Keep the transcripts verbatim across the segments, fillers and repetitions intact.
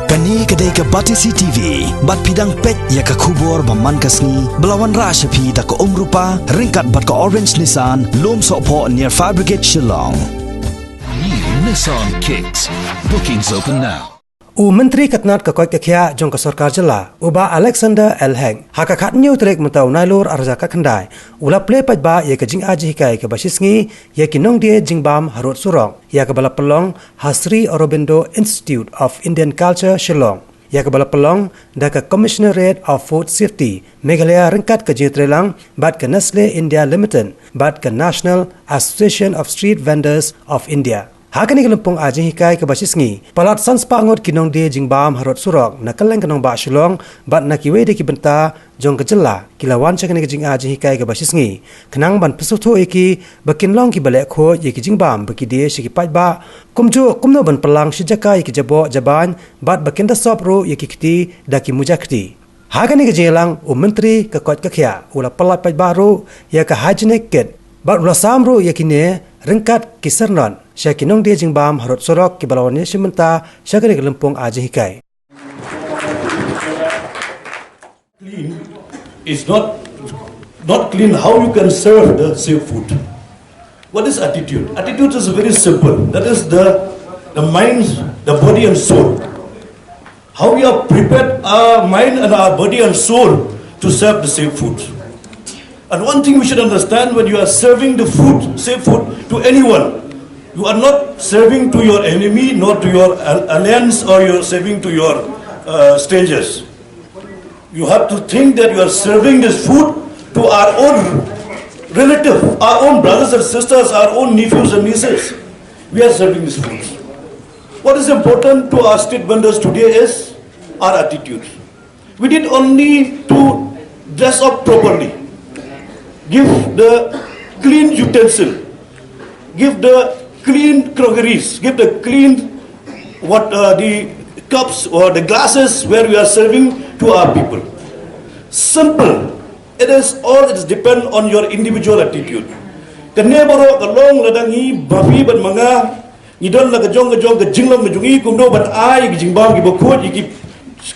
Kane ka dei ka Batesi T V, bad phi dang peit ïa ka khubor ba man ka sngi, ba la wanrah sha phi da ka Umrupa, ryngkat bad ka Orange Nissan, Lumsohphoh near Fire Brigade Shillong. New Nissan Kicks. Bookings open now. U Myntri ka tnat ka koit ka khiah jong ka sorkar jylla, u Bah Alexander L Hek, ha ka khathynñiew tarik mynta u Nailur arhajar khatkhyndai, u la plie paidbah ïa ka jingai jinghikai kaba shisngi ïa ki nongdie jingbam harud surok, ïa kaba la pynlong ha Sri Aurobindo Institute of Indian Culture, Shillong, ïa kaba la pynlong da ka Commissionerate of Food Safety Meghalaya ryngkat ka jingïatreilang bad ka Nestle India Limited bad ka National Association of Street Vendors of India. Ha kane ka lympung ai jinghikai kaba shisngi, palat san spah ngut ki nongdie jingbam harud surok na kylleng ka nongbah Shillong bad na kiwei de ki bynta jong ka jylla ki la wan sha kane ka jingai jinghikai kaba shisngi, khnang ban pynsngewthuh ïa ki ba kin long kiba leh khuid ïa ki jingbam ba ki die sha ki paidbah, kumjuh kumno ban pynlang shi jaka ïa ki jaboh jabain bad ba kin da sop ruh ïa ki kti da ki muja kti. Ha kane ka jingïalang, u Myntri ka koit ka khiah u la pyllait paidbah ruh ïa ka hygienic kit bad u la sam ruh ïa kine ryngkat ki syrnod sha ki nongdie jingbam harud surok kiba la wan ïashim bynta sha kane ka lympung ai jinghikai. Clean is not not clean. How you can serve the safe food? What is attitude? Attitude is very simple. That is the the mind, the body and soul. How we have prepared our mind and our body and soul to serve the safe food. And one thing we should understand, when you are serving the food, safe food to anyone, you are not serving to your enemy, nor to your al- alliance, or you are serving to your uh, strangers. You have to think that you are serving this food to our own relative, our own brothers and sisters, our own nephews and nieces. We are serving this food. What is important to our street vendors today is our attitude. We need only to dress up properly, give the clean utensil, give the clean crockeries, give the clean what uh, the cups or the glasses where we are serving to our people. Simple. It is all it is depend on your individual attitude. Kane baroh ka long lada ngi ba phi bad ma nga ngi don la ka jong ka jong ka jinglong ka jong ngi kumno ban ai ka jingbam kiba khuid ïa ki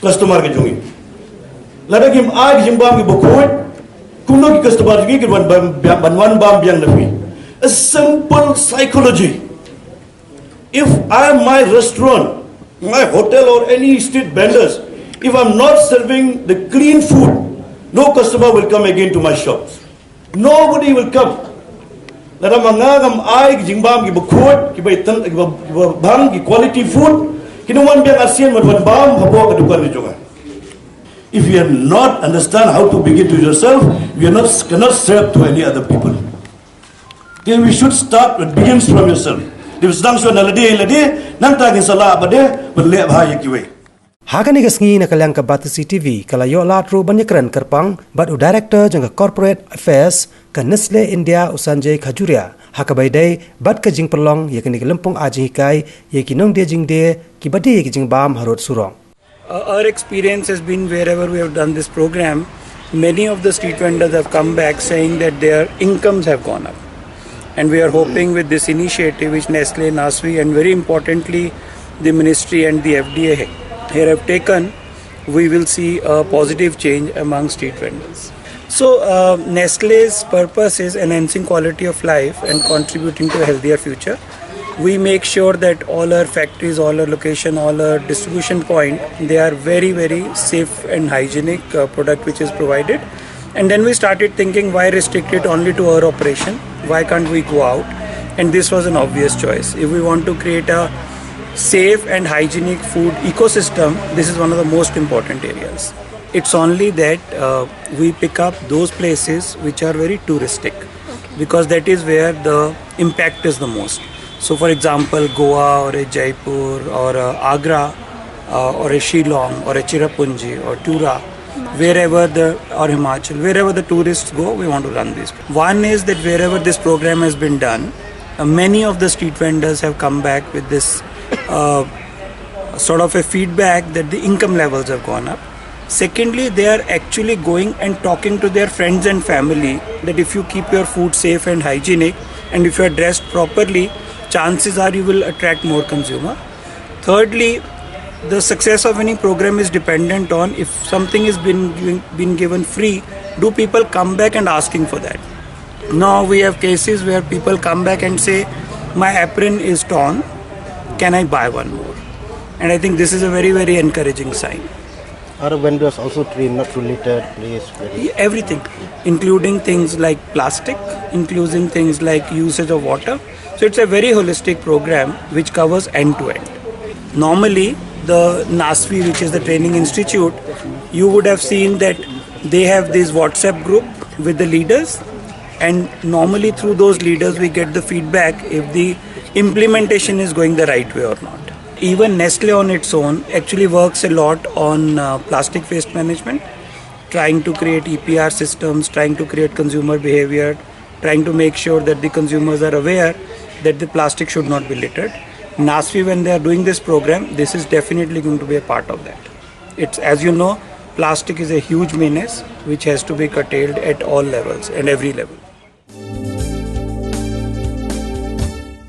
customer ka jong ngi. Lada ngim ai ka jingbam kiba khuid kumno ki customer jong ngi kin wan ban ban wan bam biang na phi. A simple psychology. If I am my restaurant, my hotel or any street vendors, if I'm not serving the clean food, no customer will come again to my shops. Nobody will come. Lada ma nga ngam ai ki jingbam kiba khuid, kiba itang, kiba bang, ki quality food, kino wan biang arsien mat wan bam hapoh ka dukan ni jong nga. If you have not understand how to begin to yourself, you are not cannot serve to any other people. Then we should start, it begins from yourself. Dei sdang shuwa na lade lade, nangta kin sa lah bad dei ban leh bha ïa kiwei. Ha kane ka sngi na ka liang ka Batesi T V ka la ïoh lad ruh ban ïakren kyrpang bad u Director jong ka Corporate Affairs ka Nestle India, u Sanjay Khajuria, ha kaba ïadei bad ka jingpynlong ïa kane ka lympung ai jinghikai ïa ki nongdie jingdie kiba die ïa ki jingbam harud surok. Uh, our experience has been wherever we have done this program, many of the street vendors have come back saying that their incomes have gone up. And we are hoping with this initiative which Nestle, Naswi, and very importantly, the ministry and the F D A he- here have taken, we will see a positive change among street vendors. So, uh, Nestle's purpose is enhancing quality of life and contributing to a healthier future. We make sure that all our factories, all our location, all our distribution point, they are very, very safe and hygienic uh, product which is provided. And then we started thinking, why restrict it only to our operation? Why can't we go out? And this was an obvious choice. If we want to create a safe and hygienic food ecosystem, this is one of the most important areas. It's only that uh, we pick up those places which are very touristic, because that is where the impact is the most. So, for example, Goa or a Jaipur or a Agra uh, or a Shillong or a Cherrapunji or Tura, wherever the or Himachal, wherever the tourists go, we want to run this. One is that wherever this program has been done, uh, many of the street vendors have come back with this uh, sort of a feedback that the income levels have gone up. Secondly, they are actually going and talking to their friends and family that if you keep your food safe and hygienic and if you are dressed properly, chances are you will attract more consumer. Thirdly, The success of any program is dependent on if something is been given, been given free, do people come back and asking for that? Now we have cases where people come back and say, "My apron is torn, can I buy one more?" And I think this is a very, very encouraging sign. Our vendors also train not to litter, please. Everything, including things like plastic, including things like usage of water. So it's a very holistic program which covers end to end. Normally, the NASFI, which is the training institute, you would have seen that they have this WhatsApp group with the leaders, and normally through those leaders we get the feedback if the implementation is going the right way or not. Even Nestle on its own actually works a lot on uh, plastic waste management, trying to create E P R systems, trying to create consumer behavior, trying to make sure that the consumers are aware that the plastic should not be littered. NASFI, when they are doing this program, this is definitely going to be a part of that. It's, as you know, plastic is a huge menace which has to be curtailed at all levels and every level.